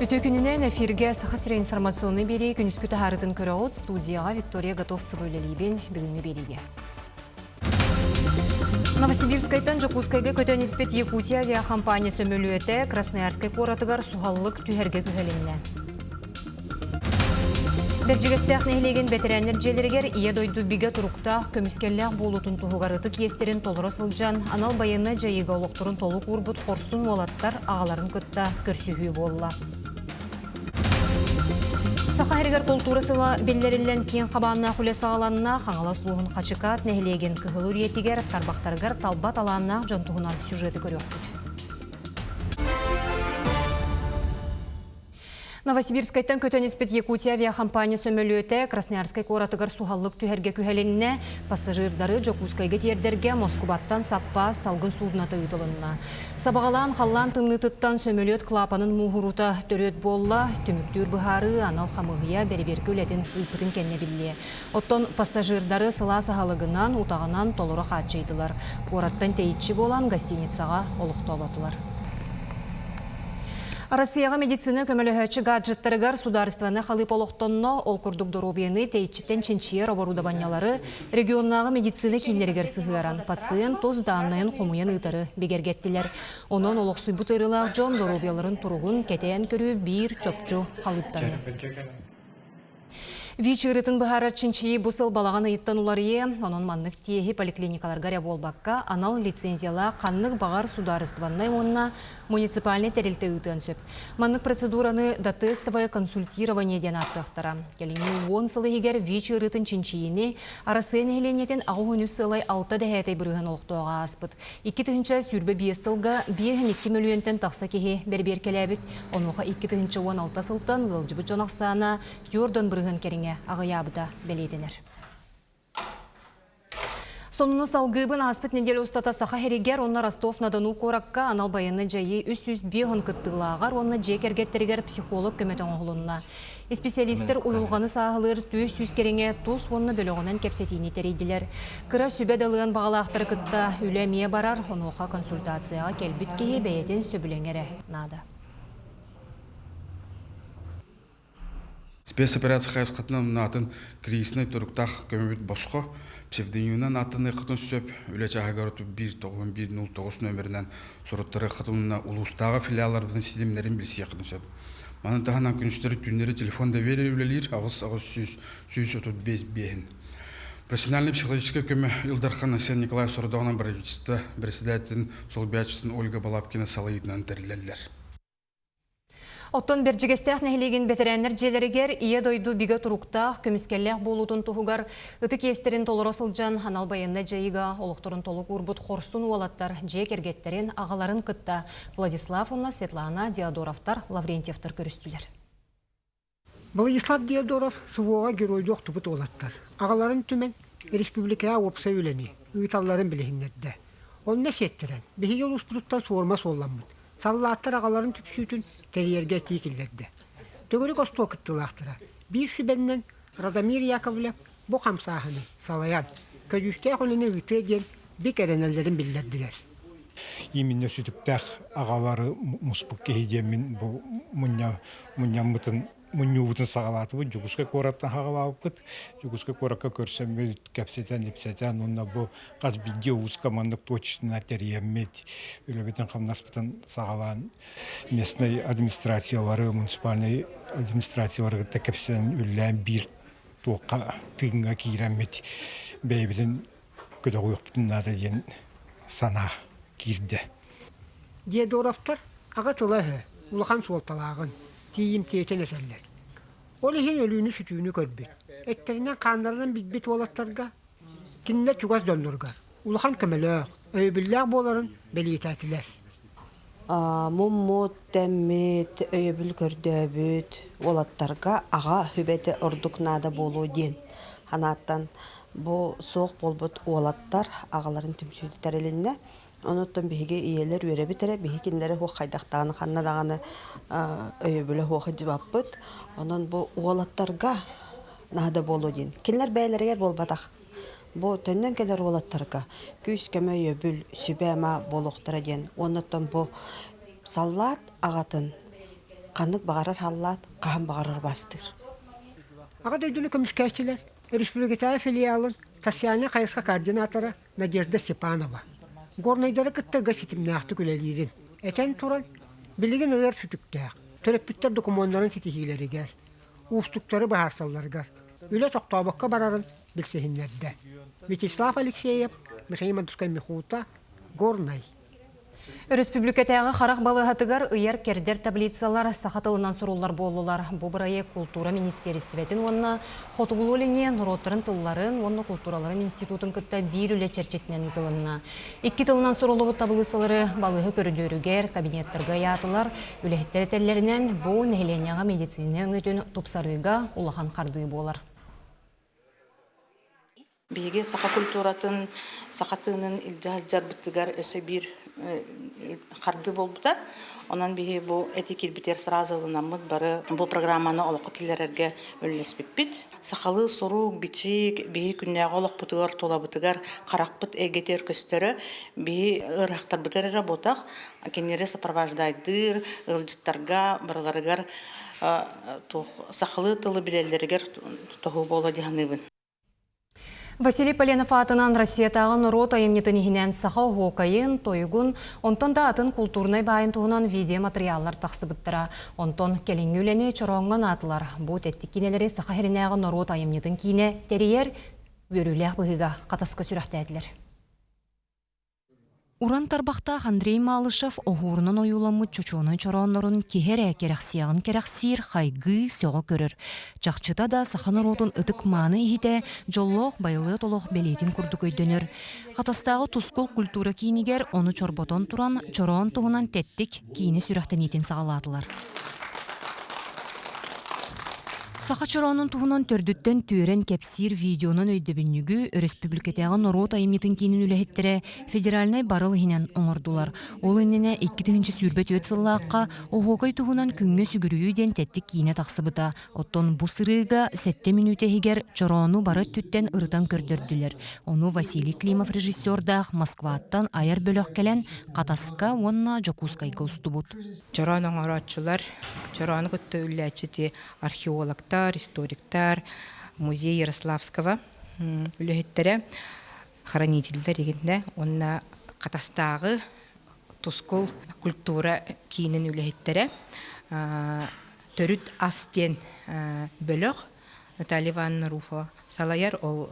Үтүө күнүнэн эфиргэ Саха сирэ информационнай биэрии күнүскү таһаарытын көрөҕүт. Студияҕа Виктория Готовцева үлэлиибин. Бүгүҥҥү биэриигэ. Новосибирскайтан Дьокуускайга көтөн испит Якутия авиахампаанньа сөмөлүөтэ Красноярскай куоратыгар суһаллык түһэргэ күһэлиннэ. Бэрдьигэстээх нэһилиэгин бэтэрээннэр дьиэлэригэр Ийэ дойду бигэ туруктаах, көмүскэллээх буолуутун туһугар ытык иэстэрин толоро сылдьан, анал байыаннай дьайыыга олохторун толук уурбут хорсун уолаттар аҕаларын кытта көрсүһүү буолла. Саха сиригэр култуура сыла биллэриллэн киэҥ хабааннаах үлэ саҕаланна. Хаҥалас улууһун Хачыкаат нэһилиэгин Кыһыл Үрүйэтигэр тарбахтарыгар талба талааннаах дьон туһунан сюжеты көрүөхпүт. Новосибирскайтан көтөн испит Якутия авиахампаанньа сөмөлүөтэ Красноярскай куоратыгар суһаллык түһэргэ күһэлиннэ. Пассажирдары Дьокуускайга тиэрдэргэ Москубаттан саппаас салгын суудуната ыытылынна. Сабаҕалаан халлаан тымныытыттан сөмөлүөт клапанын мууһуруута төрүөт буолла. Түмүктүүр быһаарыы анал хамыыһыйа бэрэбиэркэ үлэтин ыыппытын кэннэ биллиэ. Оттон пассажирдары сылаас аһылыгынан, утаҕынан толору хааччыйдылар. Куораттан тэйиччи буолан гостиницаҕа олохтооботулар. Россияҕа медицина көмөлөһөөччү гаджеттарыгар судаарыстыбаннай халыып олохтонно, ол курдук доруобуйаны тэйиччиттэн чинчийэр оборудованиелары регионнааҕы медицина кииннэригэр сыһыаран, пациент тус дааннайын хомуйан ыытары бигэргэттилэр. Онон олохсуйбут ыарыылаах дьон доруобуйаларын туругун кэтээн көрүү биир чопчу халыыптаныа. ВИЧ ыарыытын быһаарар чинчийии бу сыл балаҕан ыйыттан уларыйыа. Онон маннык тиэһи поликлиникаларга эрэ буолбакка, анал лицензиялаах ханнык баҕар судаарыстыбаннай уонна муниципальнай тэрилтэ ыытыан сөп. Маннык процедураны дотестовое консультирование диэн ааттыахтара. Кэлиҥҥи 10 сыл иһигэр ВИЧ ыарыытын чинчийиини Арассыыйа нэһилиэнньэтин 83,6 дэһээтэй бырыһыан олохтооҕо ааспыт. 2025 сылга 5,2 мөлүйүөнтэн тахса киһи бэрэбиэркэлээбит. Онуоха 2016 сылтан ыалдьыбыт дьон ахсаана түөрт бырыһыан кэриҥэ аҕыйаабыта бэлиэтэнэр. Сонуну салгыыбын ааспыт неделя устата Саха сиригэр уонна Ростов-на-Дону куоракка анал байыаннай дьайыы 305 кыттыылааҕар уонна дьиэ кэргэттэригэр психолог көмөтө оҥоһулунна. Исписэлиистэр уйулҕаны сааһылыыр 400 кэриҥэ тус уонна бөлөҕүнэн кэпсэтиини тэрийдилэр. Кыра сүбэ да ылыан баҕалаахтары кытта үлэ эмиэ барар, онуоха консультацияҕа кэлбит киһи бэйэтин сөбүлэҥэ эрэ наада. Спецоперация хайысхатынан атын кризиснай туруктаах көмөбүт босхо псевдонимынан ааттаныаххытын сөп. Үлэ чааһыгар 19109 нөмеринэн суруттарыаххытын уонна улуустааҕы филиалларбытын ситимнэрин билсиэххитин сөп. Маны таһынан күнүстэри түүннэри телефон доверия үлэлиир 8 800 135 биэһин. Профессиональнай психологическай көмө Ил Дархан Айсен Николаев сорудоҕунан правительство председателин солбуйааччытын Ольга Балабкина салайыытынан тэриллэллэр. Оттон Бэрдьигэстээх нэһилиэгин бэтэрээннэр дьиэлэригэр Ийэ дойду бигэ туруктаах, көмүскэллээх буолуутун туһугар ытык иэстэрин толоро сылдьан анал байыаннай дьайыыга олохторун толук уурбут хорсун уолаттар дьиэ кэргэттэрин, аҕаларын кытта Владислав уонна Светлана Диодоровтар, Лаврентьевтар көрүстүлэр. Владислав Диодоров СВО-ҕа геройдуу охтубут уолаттар аҕаларын түмэн республикаҕа уопсай үлэни ыыталларын билиһиннэрдэ. Онно сиэттэрэн, биһиги улууспутуттан суорума суолламмыт саллааттар аҕаларын түмсүүтүн тэрийэргэ этии киллэрдэ. Төгүрүк остуол кыттыылаахтара биир сүбэннэн Радомир Яковлев бу хамсааһыны салайан, көдьүүстээх үлэни ыытыа диэн бик эрэнэллэрин биллэрдилэр. Именно сүтүктээх аҕалары муспут киһи диэммин бу мунньаммытын мунньуубутун саҕалаатыбыт. Дьокуускай куораттан саҕалаабыппыт. Дьокуускай куоракка көрсөммүт, кэпсэтэн-ипсэтэн уонна бу хас биирдии улууска маннык точечно тэрийэммит, үлэбитин-хамнаспытын саҕалаан местнай администрациялары, муниципальнай администрациялары кытта кэпсэтэн үлэлээн биир туохха тыыҥҥа киирэммит бэйэбитин көтөҕүөхпүтүн наада диэн санаа киирдэ. Диодоровтар аҕа тыла-өһө улахан суолталааҕын, тиийимтиэтин этэллэр. Ол иһин өлүүнү-сүтүүнү көрбүт, эттэринэн-хааннарынан билбит уолаттарга, кинилэр чугас дьонноругар улахан көмөлөөх, өйөбүллээх буоларын бэлиэтээтилэр. Муммут, тэммит, өйөбүл көрдөөбүт уолаттарга аҕа сүбэтэ ордук наада буолуо диэн санааттан бу суох буолбут уолаттар аҕаларын түмсүүтэ тэрилиннэ. Онуттан биһиги ийэлэр үөрэбит эрэ, биһиги кинилэри суох хайдахтаҕына ханна даҕаны өйөбүлэ суох сылдьыбаппыт. Онон бу уолаттарга наада буолуо диэн. Кинилэр бэйэлэригэр буолбатах. Бу төннөн кэлэр уолаттарга күүс-көмө өйөбүл, сүбэ-ама буолуохтара диэн. Уонна оттон бу саллаат аҕатын Ханнык баҕарар халлаат хаһан баҕарар убаастыыр. Аҕа дойдуну көмүскээччилэр республикатааҕы филиалын социальнай хайысха координатора Надежда Степанова горнайдары кытта ыга ситимнээхтик үлэлиирин этэн туран, билигин ыар сүтүктээх төрөппүттэр докумуоннарын ситиһиилэригэр, уустуктары быһаарсалларыгар үлэ тохтообокко барарын билсиһиннэрдэ. Вячеслав Алексеев, Михаил Мандускай-Михута, Горнай. Өрөспүүбүлүкэтээҕи харах балыыһатыгар ыйар-кэрдэр таблицалар саха тылынан суруллар буоллулар. Бу бырайыак култуура министиэристибэтин уонна Хотугулуу-Илиҥҥи норуоттарын тылларын уонна култуураларын институтун кытта биир үлэ чэрчитинэн ыытылынна. Икки тылынан суруллубут табылыыссалары балыыһа көрүдүөрүгэр, кабинеттарга ыйаатылар. Үлэһиттэр этэллэринэн, бу нэһилиэнньэҕэ медицина өҥөтүн тупсарыыга улахан хардыы буолар. Биһиги саха культуратын, саха тыынын илдьэ сылдьарбытыгар өссө биир хардыы буолбута. Онон биһи бу эти киирбитигэр сразу ылынаммыт бары бу программаны олоххо киллэрэргэ үлэлэспиппит. Сахалыы сурук, бичик биһи күннээҕи олохпутугар, тулабытыгар харахпыт эйгэтигэр көстөрө биһи ыарахтарбытыгар эрэ буотах, кинилэри сопровождайдыыр, ыалдьыттарга барыларыгар сахалыы тылы билэллэригэр тоһуу буола дии саныыбын. Василий Поленов аатынан Россиятааҕы норуот айымньытын иһинэн саха оһуокайын, тойугун, онтон да атын култуурунай баайын туһунан видеоматериаллар тахсыбыттара. Онтон кэлиҥҥи үлэни чорооҥҥо анаатылар. Бу тэттик киинэлэри Саха сиринээҕи норуот айымньытын киинэ тэрийэр үөрүүлээх быһыыга хатаска сүрэхтээтилэр. Уран тарбахтаах Андрей Малышев оһуорунан ойууламмыт чочуонай чорооннорун киһи эрэ кэрэхсиэҕин кэрэхсиир, хайгыы, сөҕө көрөр. Чахчыта да саха норуотун ытык-мааны иһитэ дьоллоох байылыат олох бэлиэтин курдук өйдөнөр. Хатастааҕы Тускул культура киинигэр ону чорботон туран чороон туһунан тэттик киинэ сүрэхтэниитин саҕалаатылар. Саха чороонун туһунан төрдүттэн түөрэн кэпсиир видеонан өйдөбүнньүгү өрөспүүбүлүкэтээҕи норуот айымньытын киинин үлэһиттэрэ федеральнай барыл иһинэн оҥордулар. Ол иннинэ 2024 сыллаахха Оһуокай туһунан күҥҥэ сүгүрүйүү диэн тэттик киинэ тахсыбыта. Оттон бу сырыыга сэттэ мүнүүтэ иһигэр чороону бары өттүттэн ырытан көрдөрдүлэр. Ону Василий Климов режиссердаах Москваттан айар бөлөх кэлэн Хатаска уонна Дьокуускайга устубут. Чороон оҥорооччулар, чороону кытта үллээччи археологтар, историктар, музей Ярославского үлэһиттэрэ, хранителлэр игиннэ уонна Хатастааҕы Тускул культура киинин үлэһиттэрэ Төрүт ас диэн бөлөх Наталья Ивановна Руфова салайар ол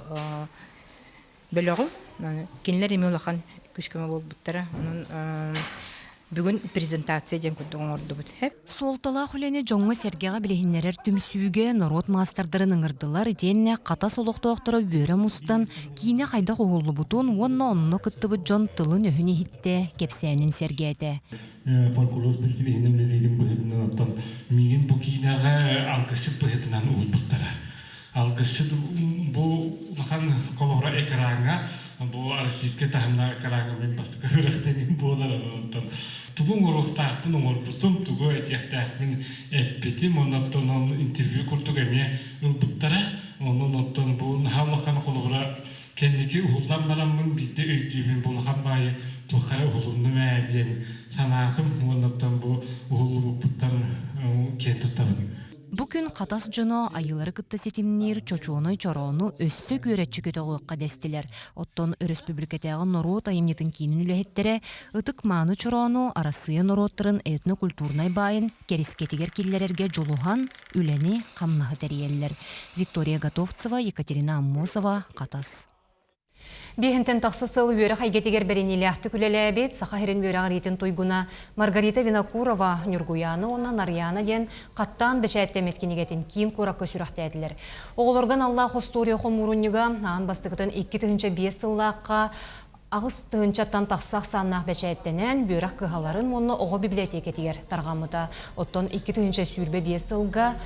бөлөҕү кинилэр эмиэ улахан күүс-көмө буолбуттара. Онон бүгүн презентация диэн курдук оҥордубут. Суолталаах үлэни дьоҥҥо-сэргэҕэ билиһиннэрэр түмсүүгэ норуот маастардарын ыҥырдылар итиэннэ Хатас олохтоохторо үөрэ мустан киинэ хайдах уһуллубутун уонна онно кыттыбыт дьон тылын-өһүн иһиттэ, кэпсээнин сэргээтэ. Фольклор фестивалинын үлэлиирин быһыытынан оттон миигин бу киинэҕэ алгысчыт быһыытынан уһулбуттара. Алгысчыт бу улахан холобура экраҥҥа бу российскай таһымнаах экраҥҥа мин бастакы үрэхтэним буолар онтон тугу оҥоруохтаахпын оҥорбутум тугу этиэхтээхпин эппитим оннуттан он интервью курдук эмиэ ылбыттара онон оттон бу наһаа улахан холобура кэнники уһуллан бараммын биирдэ өйдүүбүн бу улахан баайы туохха эрэ уһулуннум ээ диэн санаатым уоннаттан бу уһуллубуппуттан киэн туттабын. Бу күн Хатас дьоно айыылары кытта ситимниир чочуонай чороону өссө күөрэччи көтөҕүөххэ дэстилэр. Оттон өрөспүүбүлүкэтээҕи норуот айымньытын киинин үлэһиттэрэ ытык-мааны чороону Арассыыйа норуоттарын этнокультурнай баайын кэрискэтигэр киллэрэргэ дьулуһан үлэни-хамнаһы тэрийэллэр. Виктория Готовцева, Екатерина Аммосова, Хатас. Биэһинтэн тахса сыл үөрэх эйгэтигэр бэриниилээхтик үлэлээбит Саха сирин үөрэҕириитин туйгуна Маргарита Винокурова Ньургуйаана уонна Нарыйаана диэн хаттаан бэчээттэммит кинигэтин киин куоракка сүрэхтээтилэр. Оҕолорго аналлаах остуоруйа хомуурунньуга аан бастакытын 2005 сыллаахха аҕыс тыһыынчаттан тахса ахсааннаах бэчээттэнэн, үөрэх кыһаларын уонна оҕо бибилэтиэкэтигэр тарҕаммыта. Оттон 2025 сылга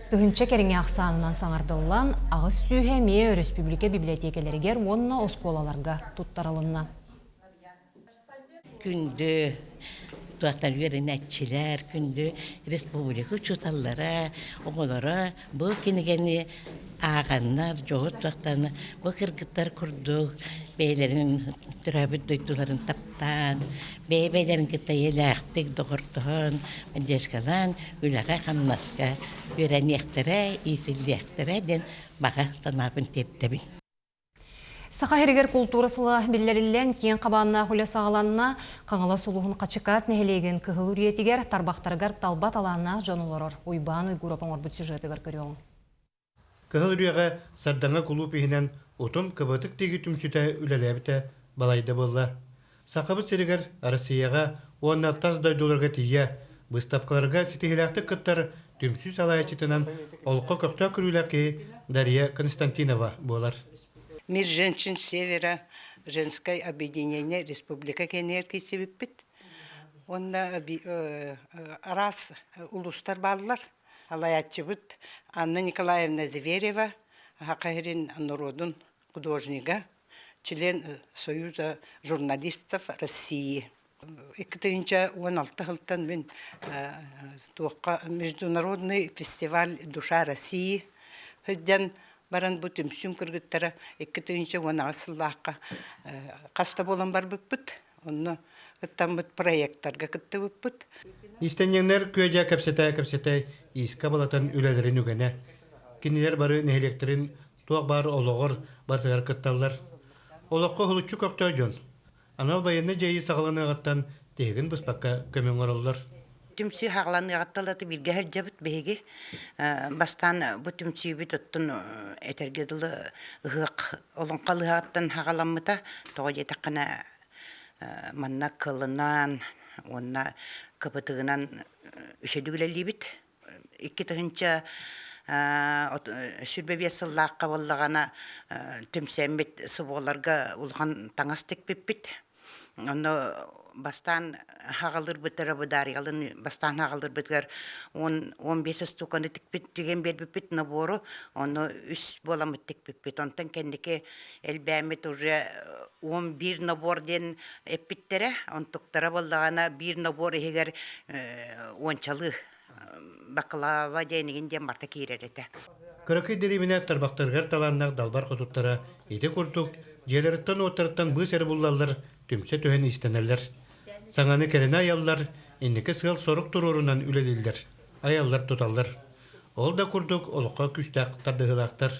тыһыынча кэриҥэ ахсаанынан саҥардыллан, аҕыс сүүһэ эмиэ өрөспүүбүлүкэ бибилэтиэкэлэригэр уонна оскуолаларга туттарылынна. Күндү. туохтан үөрэнээччилэр, күндү республика учууталлара, оҕолоро бу кинигэни ааҕаннар, дьоҕур туохтан бу кыргыттар курдук бэйэлэрин төрөөбүт дойдуларын таптаан, бэйэ-бэйэлэрин кытта эйэлээхтик доҕордоһон, поддержкалаан үлэҕэ-хамнаска үөрэниэхтэрэ, иитиллиэхтэрэ диэн баҕа санаабын тиэрдэбин. Саха сиригэр култуура сыла биллэриллэн, киэҥ хабааннаах үлэ саҕаланна. Хаҥалас улууһун Хачыкаат нэһилиэгин Кыһыл Үрүйэтигэр тарбахтарыгар талба талааннаах дьон олорор. Уйбаан Уйгуров оҥорбут сюжетыгар көрүөҕүҥ. Кыһыл Үрүйэҕэ Сардаҥа кулууп иһинэн Утум кыбытык тиги түмсүүтэ үлэлээбитэ балайда буолла. Сахабыт сиригэр Россияҕа уонна тас дойдуларга тиийэ быыстапкаларга ситиһиилээхтик кыттар түмсүү салайааччытынан олоххо көхтөөх көрүүлээх киһи Дария Константинова буолар. Мир женщин Севера женское объединение республика кэннигэр киирсибиппит. Уонна араас улуустар бааллар. Салайааччыбыт Анна Николаевна Зверева, Саха сирин норуодун художнига, член Союза журналистов России. 2016 сылтан мин туохха международный фестиваль «Душа России» сылдьан баран бу түмсүүм кыргыттара 2018 сыллаахха хаста буолан барбыппыт. Онно кыттаммыт проекттарга кыттыбыппыт. Иистэнньэҥнэр күө-дьаа кэпсэтэ-кэпсэтэ иискэ балатан үлэлэрин үгэнэ. Кинилэр бары нэһилиэктэрин туох баар олоҕор барытыгар кытталлар. Олоххо уһулуччу көхтөөх дьон. Анал байыаннай дьайыы саҕаланыаҕыттан тиһигин быспакка көмө оҥороллор. Түмсүү саҕаланыаҕыттан ылата бииргэ сылдьабыт биһиги. Бастаан бу түмсүүбүт оттон этэргэ дылы ыһыах олоҥхо ыһыаҕыттан саҕаламмыта. Тоҕо диэтэххинэ манна кылынан уонна кыбытыгынан үчүгэй үлэлиибит. 2025 сыллаахха буоллаҕына түмсэммит субуоларга улахан таҥас тикпиппит. Онно бастаан хаҕалыырбыттара быдаарыйалын бастаан хаҕалыырбытыгар 10-15 ыстууканы тикпит түгэн биэрбиппит набору онно үс буоламмыт тикпиппит. Онтон кэнники элбээммит уже 11 набор диэн эппиттэрэ. Онтуктара буоллаҕына биир набор иһигэр уончалыы бакалава диэнигин диэн барыта киирэр этэ. Кыракый дэриэбинэ тарбахтарыгар талааннаах далбар хотуттара ити курдук дьиэлэриттэн-уоттарыттан быыс эрэ буллаллар, түмсэ түһэн иистэнэллэр. Саҥаны кэрэни айаллар, инники сыал-сорук туруорунан үлэлииллэр, айаллар-туталлар. Ол да курдук олоххо күүстээх тардыһыылаахтар.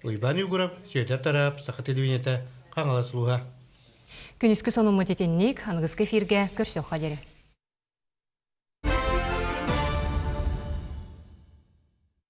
Уйбаан Егоров, Сүөдэр Тараап, Саха телевидениетэ, Хаҥалас улууһа. Күнүскү сонуммут итинник, аныгыскы эфиргэ көрсүөххэ диэри.